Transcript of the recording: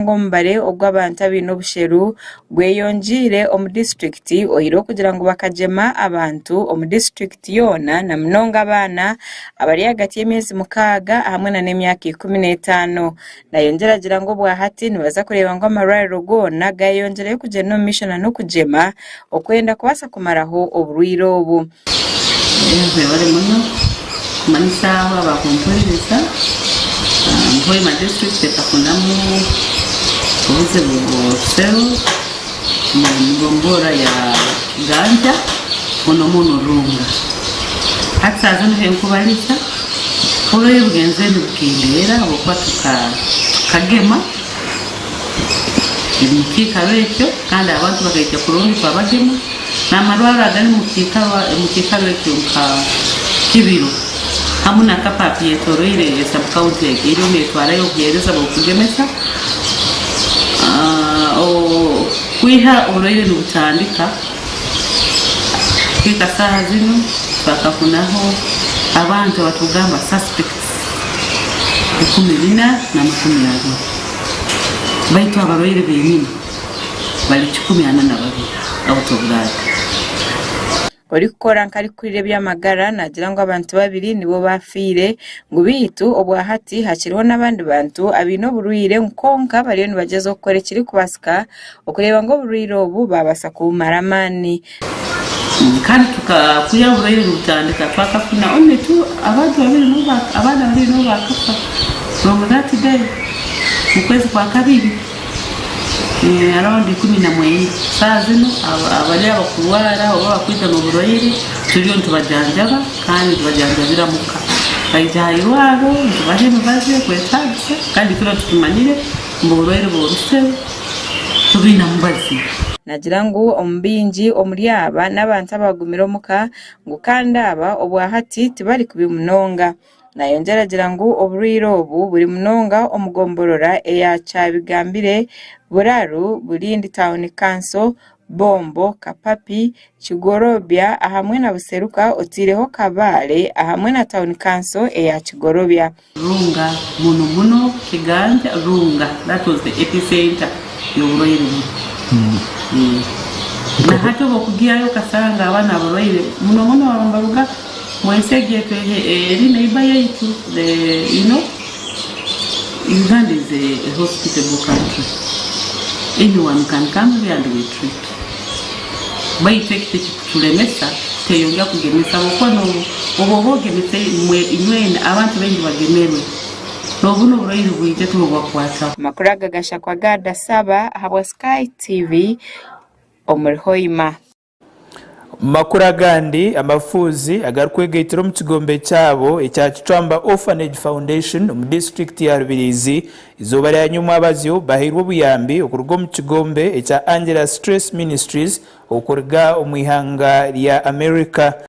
Ngu omubare ogw'abantu abaine obusheru gweyongyeire omu disiturikiti oyihireho okugira ngu bakagyema abantu omu disiturikiti yoona na munonga abaana abari ahagati y'emyezi mukaaga hamwe nana emyaka 15. Nayongyera agira ngu obwahati nibaza kureeba ngu amarwariro goona gayeyongyerayo kugyenda omu maisho nana okugyema okwenda kubaasa kumaraho oburwaire obu. Mwebale muno kumanyisa abo abakumpuririza. Hoima district ekafunamu obuzibu bw'obusero omu gomborora ya Kiganja muno muno Runga. Hati saaha zinu ahinkubariza oburwaire bugenzire nibukendeera ahabw'okuba tukagema omu kiikaro ekyo kandi abantu bakaija kurungi twabagema. N'amarwariro agari omu kiikaro ekyo nka Kibiro hamu na Kapap eyetoroire sub-county egi eriyo netwarayo obuheereza bw'okugemesa kwiha oburwaire nibutandika kuhika saaha zinu twakafunaho abantu abatukugamba suspects 1420 baitu abarwaire benyini bari 42 out of that. Orikukora nk'arikukurira eby'amagara naagira ngu abantu babiri nibo baafiire ngu beitu obwa hati hakiriho n'abandi bantu abaine oburwaire ngu kwonka bariyo nibagyezaho kukora ekirikubaasika okureeba ngu oburwaire obu baabaasa kubumara amaani. Kandi kwiha oburwaire nibutandika twakafuna only two abantu babiri nibo abaana babiri nibo baakafa from that day mukwezi kwakabiri. Around 19. Saaha zinu abari abakurwara oba abakwija n'oburwaire turiyo nitubajanjaba kandi nitubajanjabira muka. Baija aha irwariro nitubaha emibazi erikwetagisa kandi itwena tukimanyire ngu oburwaire bw'orusebe tibwine mubazi. Nagira ngu omu baingi omuri aba n'abantu abagumire omuka ngu kandi aba obwahati tibari kubi munonga. Nayongyera agira ngu oburwaire obu buri munonga omu gomborora eya Kyabigambire, Buraru, Bulindi Town Council, Bombo, Kapapi, Kigorobya ahamwe na Buseruka oteireho Kabale ahamwe na Town Council eya Kigorobya. Runga muno muno Kiganja Runga that was the epicenter y'oburwaire bunu. Nahati obu okugyayo okasanga abaana abarwaire muno muno baba nibaruga Mwensi egi eri neighbor yaitu the you know Uganda is a hospitable country anyone can come here and we treat baitu eki tikikutulemesa tweyongera kugemesa habwokuba obu oba ogemese inywena abantu baingi bagemerwe nobuna oburwaire bwija tibubakwataho. Amakuru aga gashakwa Gada Saba ahabwa Sky TV omuri Hoima. Omu makuru agandi, amafuuzi agarikwegaitira omu kigombe kyabo ekya Kicwamba Orphanage Foundation omu disiturikiti ya Rubirizi eizooba rya nyomwabazyo bahairwe obuyambi okuruga omu kigombe ekya Angelus Stress Ministries okuruga omu ihanga rya America.